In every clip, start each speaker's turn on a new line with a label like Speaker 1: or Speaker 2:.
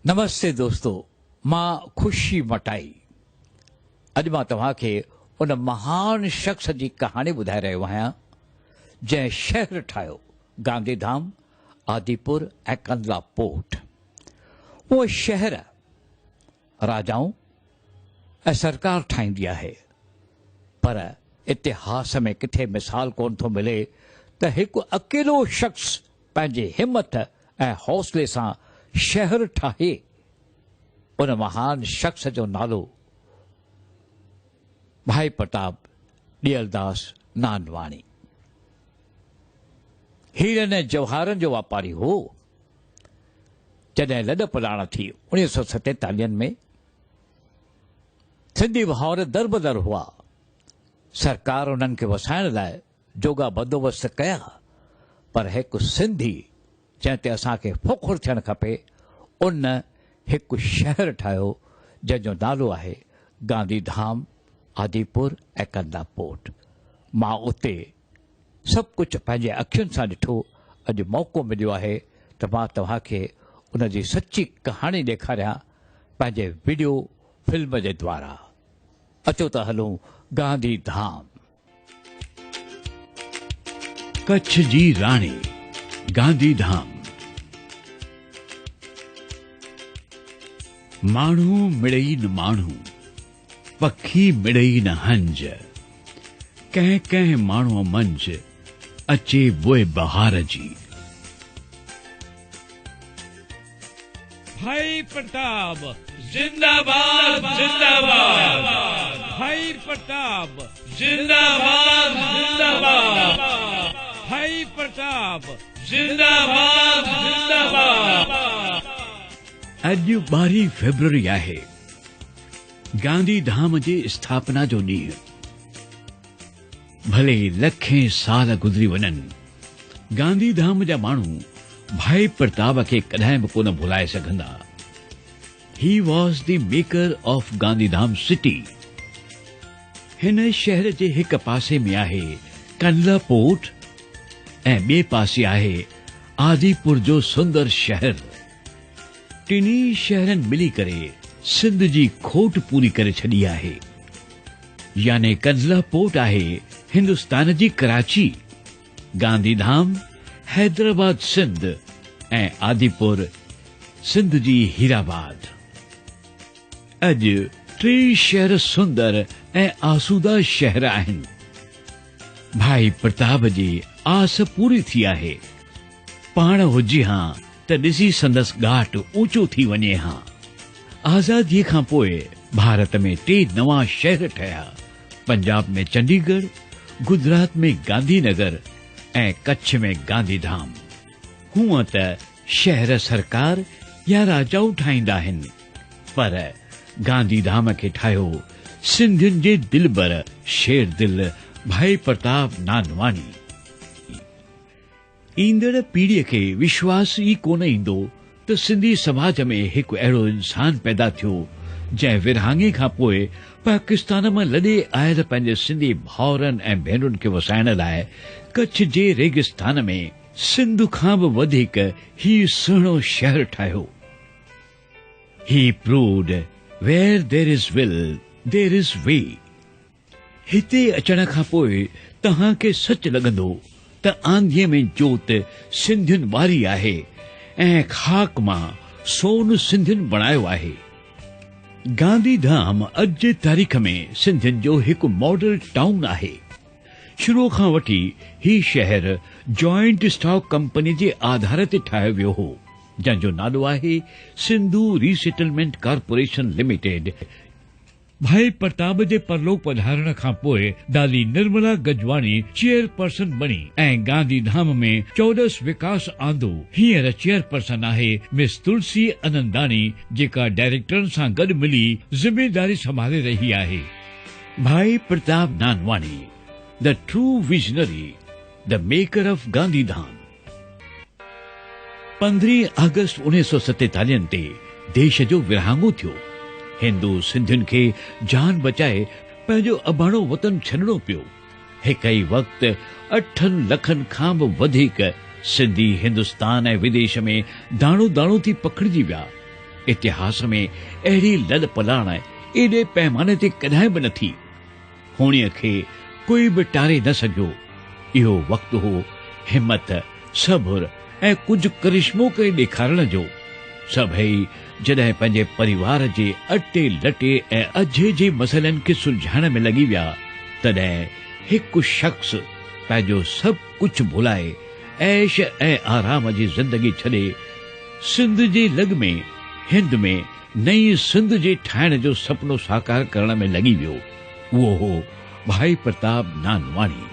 Speaker 1: نمستي دوستو مان خوشي مٽائي اڄ مان توهان کي ان مهان شخص جي ڪهاڻي ٻڌائي رهيو آهيان جنهن شهر ٺاهيو گانڌي ڌام، آديپور ۽ ڪندلا پورٽ. اهو شهر راجائون ۽ سرڪار ٺاهيندي آهي پر اتهاس ۾ ڪٿي مثال ڪونه ٿو ملي ته هڪ اڪيلو شخص پنهنجي همٿ ۽ حوصلي سان شهر ٺاهي. ان مهان شخص جو نالو ڀائي پرتاب ڏيئلداس نانواڻي هيرن ۽ جواهرن جو واپاري هو. جڏهن لڏ پلاڻ ٿي اوڻيهه سؤ ستيتاليهن ۾ سنڌي ڀائر دربدر هئا. سرڪار انهن کي وسائڻ لاء جوڳا بندوبست ڪيا پر هڪ سنڌي جنهن تي اسان کي فخر ٿيڻ کپي ان هڪ شهر ٺاهيو جنهن جو نالو آهي گانڌي ڌام، آديپور ۽ ڪندا پورٽ. مان اتي سڀ ڪجهه پنهنجي اکين سان ڏٺو، اڄ موقعو مليو آهي ته مان توهان کي ان جي سچي ڪهاڻي ڏيکاريان پنهنجي وڊيو فلم جي دوارا. اچو ته هلون گانڌي ڌام.
Speaker 2: ڪڇ جي راڻي، گانڌي ڌام. ماڻهو مڙئي نه ماڻهو، پکي مڙئي نه هنج. ڪنهن ڪنهن ماڻهوء منجهه اچي بوء بهار جي.
Speaker 3: ڀائي پرتاب زنده باد زنده باد ڀائي پرتاب زنده باد زنده باد ڀائي پرتاب زنده باد زنده باد.
Speaker 2: اڄ ٻارهين فيبروري آهي. گانڌي ڌام جي اسٿاپنا جو ڏينهن. ڀلي لکين سال گذري وڃن، گانڌي ڌام جا ماڻهو ڀائي پرتاب کي ڪڏهن به ڪونه ڀلائي سگهندا. He was the maker of Gandhidham city. هن شهر جي هڪ پاسي ۾ آهي ڪنلا پورٽ ۽ ٻئي پاسي آهي آديپور جو سندر شهر. ٽنهي شهرن ملي ڪري سنڌ جي کوٽ پوري ڪري ڇڏي آهي. يعني ڪنزلا پورٽ آهي هندستان جي ڪراچي، گانڌي ڌام، حيدرآباد سنڌ ۽ آديپور سنڌ جي هيرآباد. اڄ ٽيئي شهر سندر ۽ آسودا شهر آهن. ڀائي پرتاب جي آس پوري ٿي آهي. پاڻ هجي هان ته ڏسي سندس ڳاٽ اوچو ٿي وڃي هان. آزاديء کان پوء ڀارت ۾ ٽي نوان شهر ٺهيا، پنجاب ۾ چنڊيڳڙهه، گجرات ۾ گانڌي نگر ۽ ڪڇ ۾ گانڌي ڌام. هونء ته شهر سرڪار يا راجائون ٺاهيندا آهن، پر گانڌي ڌام کي ٺاهيو سنڌين جي دلبر شير دل ڀائي پرتاب نانواڻي. ايندڙ پيڙهيء کي وشواس ئي ڪونه ايندو ته سنڌي سماج ۾ هڪ اهڙو انسان پيدا ٿيو، جنهن ورهاڱي کان پوء پاڪستان مان لڏي آيل پنهنجي سنڌي ڀائرن ۽ ڀينرن کي وسائڻ لاء ڪڇ جي ريگستان ۾ سنڌ کان به وڌيڪ هي سهڻو شهر ٺاهيو. He proved where there is will, there is way. هتي اچڻ کان پوء توهان کي سچ لڳندو ته آنڌيء ۾ جوت سنڌين ٻاري آهي ۽ خاڪ مان سون سنڌين بڻايو آهي. گانڌي ڌام اڄ جي تاريخ ۾ سنڌين جو هڪ ماڊل ٽائون آهي. شروع کان وٺي هي شهر جوائنٽ اسٽاڪ ڪمپني جي آڌار تي ٺاهيو ويو هو، جنهن جو نالو آهي سنڌو ريسيٽلمينٽ ڪارپوريشن لميٽيڊ.
Speaker 3: ڀائي پرتاب جي پرلوڪ پڌارڻ کان پوء دادي نرملا گجواڻي چيئرپرسن بڻي ۽ گانڌي ڌام ۾ چوڏس وڪاس آندو. هينئر چيئرپرسن آهي مس تلسي اننداڻي جيڪا ڊائريڪٽرن سان گڏ ملي ذميداري سنڀالي رهي آهي.
Speaker 2: Bhai Pratap Nanwani, The True Visionary, The Maker of Gandhi Dham. پندرهين آگسٽ اوڻيهه سؤ ستيتاليهن تي ديش جو ورهاڱو ٿيو. هندو سنڌين کي جان بچائي پنهنجو اباڻو وطن ڇڏڻو پيو. هڪ ئي وقت اٺن لکن کان به وڌيڪ سنڌي هندستان ۽ وديش ۾ داڻو داڻو ٿي پکڙجي ويا. اتهاس ۾ اهڙي لڏ پلاڻ ايڏي پيماني تي ڪڏهن به نه ٿي. هوڻيء کي ڪوئي به ٽاري نه سگهيو. اهو وقت هو همت، صبر ۽ ڪجهه ڪرشمو ڪري ڏيکارڻ جو. سڀئي جڏهن پنهنجي پريوار جي اٽي لٽي ۽ اجهي جي مسئلن کي سلجهائڻ ۾ لڳي ويا، تڏهن هڪ شخص پنهنجو سڀ ڪجهه ڀلائي عيش ۽ آرام جي زندگي ڇڏي سنڌ جي لڳ ۾ هند ۾ نئين سنڌ جي ٺاهڻ جو سپنو ساڪار ڪرڻ ۾ لڳي ويو. اهو هو ڀائي پرتاب نانواڻي.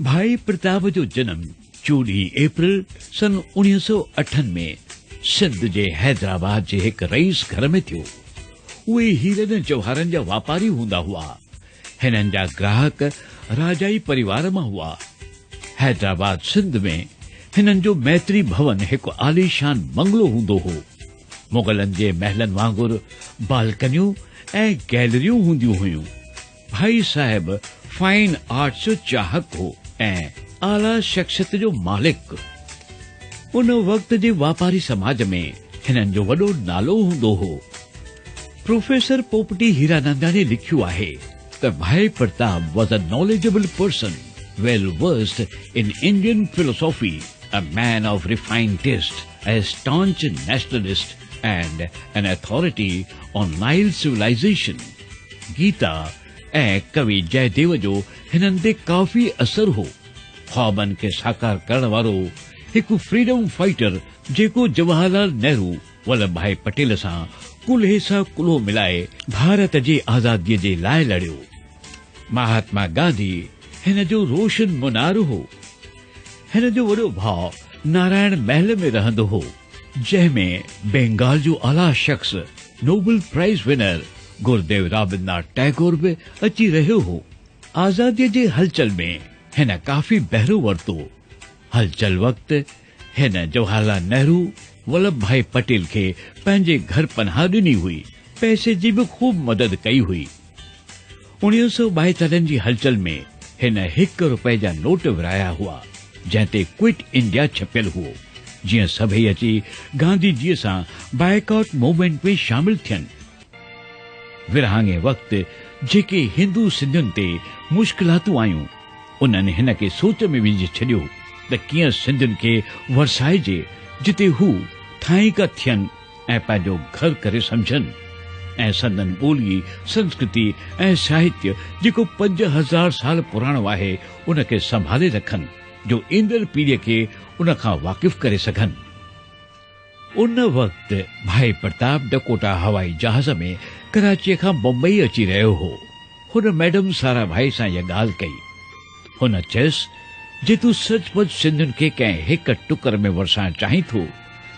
Speaker 2: ڀائي پرتاب جو جنم 14 اپريل سن 1908 ۾ سنڌ جي حيدرآباد جي هڪ رئيس گهر ۾ ٿيو. اهي هيرن ۽ جواهرن جا واپاري هوندا هئا. هنن جا گراهڪ راجائي پريوار مان هئا. حيدرآباد سنڌ ۾ هنن جو ميتري ڀون هڪ عاليشان بنگلو هوندو هو. مغلن جي محلن وانگر بالڪنيون ۽ گئلريون هونديون هيون. ڀائي صاحب فائن آرٽس جو چاهڪ هو ۽ اعليٰ شخصيت جو مالڪ. ان وقت جي واپاري سماج ۾ هنن جو وڏو نالو هوندو هو. پروفيسر پوپٽي هيراننداڻي لکيو آهي ته Bhai Pratap was a knowledgeable person, well versed in Indian philosophy, a man of refined taste, a staunch nationalist and an authority on Nile civilization. Gita ۽ ڪوي جئديو جو هنن تي ڪافي اثر هو. خوابن کي ساڪار ڪرڻ وارو هڪ فريڊم فائٽر جيڪو جواهر لال نهرو، ولڀ ڀائي پٽيل سان ڪلهي سان ڪلهو ملائي ڀارت جي آزاديء جي لاء لڙيو. مهاتما گانڌي هن جو روشن منار هو. هن جو وڏو ڀاء نارائڻ محل ۾ رهندو هو، جنهن ۾ بينگال جو اعليٰ شخص Nobel prize winner Gurudev Rabindranath Tagore به اچي رهيو هو. آزاديء جي هلچل ۾ هن ڪافي بهرو ورتو. هلچل وقت هن جواهر لال نهرو، ولڀ ڀائي پٽيل کي پنهنجي گهر پناهه ڏني هئي، پئسي جي به خوب مدد ڪئي هئي. 1942 جي هلچل ۾ هن هڪ رپئي جا نوٽ ورهايا هئا، جنهن تي ڪوئٽ انڊيا ڇپيل هئو، جيئن سڀئي اچي گانڌي جيء سان بائيڪاٽ موومينٽ ۾ شامل ٿين. ورهاڱي وقت جيڪي هندو سنڌين تي مشڪلاتون آيون، انهن هن کي سوچ ۾ وجهي ڇڏيو ته ڪيئن سنڌين کي ورسائجي جتي هو ٿانئيڪا ٿين ۽ پنهنجو گهر ڪري سمجهن ۽ سندن ٻولي، سنسڪرتي ۽ ساهتيه جيڪو 5000 سال پراڻو آهي ان کي سنڀالي رکن جو ايندڙ پيڙهيء کي ان کان واقف ڪري سگهن. ان وقت ڀائي پرتاب ڊڪوٽا هوائي جهاز ۾ ڪراچيء کان بمبئي اچي رهيو هو. هن مئڊم سارا ڀائي سان اها ڳالهه ڪئي. هن چيس، جي تون سچ پچ سنڌين کي ڪنهن هڪ ٽڪر ۾ ورسائڻ چاهين ٿو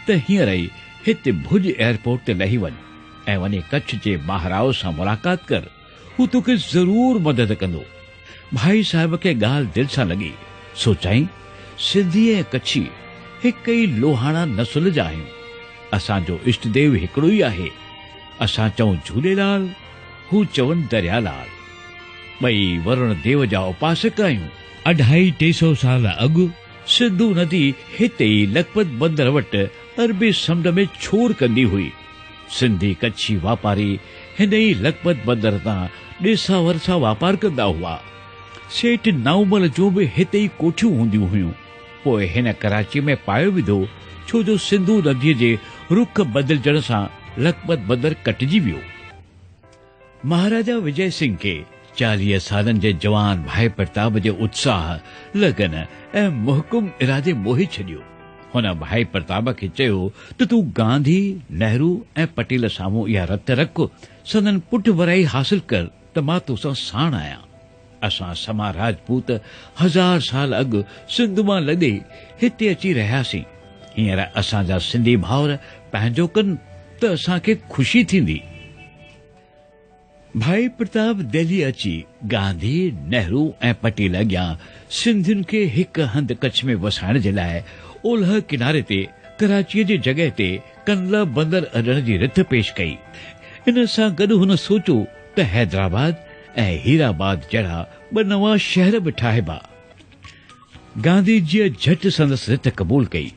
Speaker 2: ته هينئر ئي هتي ڀڄ ايئرپورٽ تي لهي وڃ ۽ وڃي ڪڇ جي مهاراء سان ملاقات ڪر. هو توکي ضرور مدد ڪندو. ڀائي صاحب کي ڳالهه دل سان لڳي. سوچيائين، سنڌي ۽ ڪڇي هڪ ئي لوهاڻا نسل جا آهيون. اسان جو اشٽ ديو هڪڙو ئي آهي. اسان چئون جهوليلال، هو چون دريالال. ٻئي ورڻ ديو جا اپاسڪ آهيون.
Speaker 3: اڍائي ٽي سئو سال اڳ
Speaker 2: سنڌو ندي هتي ئي لکپت بندر وٽ عربي سمنڊ ۾ ڇوڙ ڪندي هئي. سنڌي ڪڇي واپاري هن ئي لکپت بندر تان ڏيساور سان واپار ڪندا هئا. سيٺ نائومل جون به هتي ئي ڪوٺيون هونديون هيون. پوء هن ڪراچيء ۾ پايو وڌو ڇو جو سنڌو نديء جي رخ بدلجڻ سان لکپت بندر ڪٽجي ويو. مهاراجا وجئه سنگهه کي 40 سالن جي جوان ڀائي پرتاب جي اتساهه، لگن ۽ محڪم ارادي موهي ڇڏيو. هن ڀائي پرتاب کي چيو ته تون گانڌي، نهرو ۽ پٽيل سامهون اها رٿ رک، سندن پٺڀرائي حاصل ڪر ته مان توسان ساڻ آهيان. اسان سما راجپوت هزار سال اڳ سنڌ مان لڏي هتي اچي رهياسين. هينئر اسان جا سنڌي ڀائر پنهنجو ڪن ته اسان کي خوشي ٿيندي. ڀائي پرتاب دهلي اچي گانڌي، نهرو ۽ پٽيل اڳيان سنڌين کي هڪ هنڌ ڪڇ ۾ وسائڻ جي لاء اولهه ڪناري تي ڪراچيء جي جڳهه تي ڪنلا بندر اڏڻ جي رٿ پيش ڪئي. ان سان گڏ هن سوچيو ته حيدرآباد ۽ هيرآباد جهڙا ٻه نوان شهر به ٺاهبا. گانڌي جيء جهٽ سندس رٿ قبول ڪئي،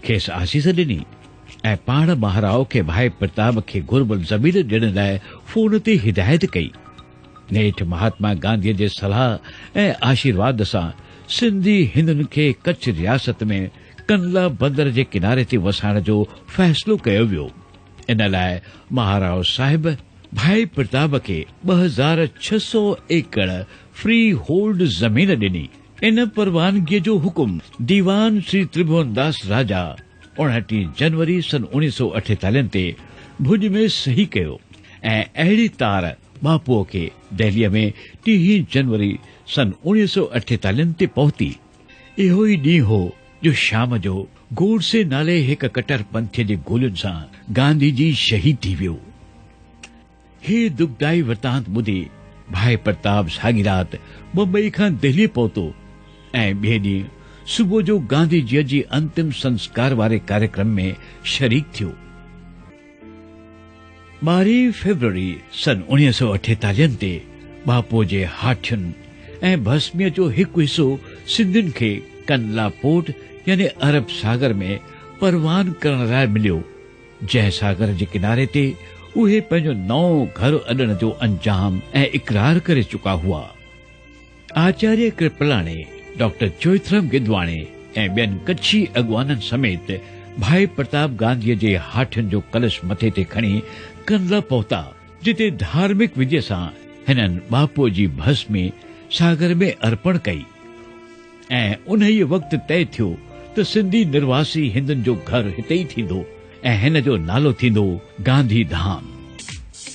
Speaker 2: کيس آسيس ڏني. ۽ پاڻ مهاراؤ کي ڀائي پرتاب کي گهربل زمين ڏيڻ لاء فون تي هدايت ڪئي. نيٺ مهاتما گانڌيء جي صلاح ۽ آشيرواد سان سنڌي هندن کي ڪڇ رياست ۾ ڪنلا بندر جي ڪناري تي وسائڻ جو فيصلو ڪيو ويو. ان لاء مهاراؤ صاحب ڀائي پرتاب کي 2600 ايڪڙ فري هولڊ زمين ڏني. ان پروانگيء جو حڪم ديوان شري ترڀونداس راجا اڻٽيهين جنوري سن اوڻيهه سؤ اٺيتاليهن تي ڀڄ ۾ صحيح ڪيو ۽ اهڙي تار ٻاپوء کي دهليء ۾ ٽيهين جنوري سن اوڻيهه سؤ اٺيتاليهن تي پهتي. اهو ئي ڏينهن هو جو شام جو گوڊسي نالي هڪ ڪٽر پنٿيء جي گولين سان گانڌي جي شهيد ٿي ويو. هي دکدائي ورتانت ٻڌي ڀائي پرتاب ساڳي رات بمبئي کان دهليء پهتو ۽ ٻئي ڏينهن صبح جو گانڌي جيء جي انتم سنسڪار واري ڪاريڪرم ۾ شريڪ ٿيو. ٻارهين فيبروري سن اوڻيهه سؤ اٺيتاليهن تي ٻاپوء جي هاٺين ۽ ڀسميء جو هڪ حصو سنڌين کي ڪنلا پورٽ يعني عرب ساگر ۾ پروان ڪرڻ لاء مليو، جنهن ساگر جي ڪناري تي اهي پنهنجو نئون گهر اڏڻ جو انجام ۽ اقرار ڪري چڪا هئا. آچاريه ڪرپلاڻي، ڊاڪٽر چوئٿرام گدواڻي ۽ ٻين ڪڇي اڳواڻن سميت ڀائي پرتاب گانڌيء جي هاٺين جو ڪلش مٿي تي کڻي ڪنلا پهتا، جتي ڌارمڪ وڌيء سان هنن ٻاپوء جي ڀسمي ساگر ۾ ارپڻ ڪئي ۽ انهيء وقت طئي ٿيو ته سنڌي نرواسي هندن جو گهر هتي ئي ٿيندو ۽ هن جو نالو ٿيندو گانڌي ڌام.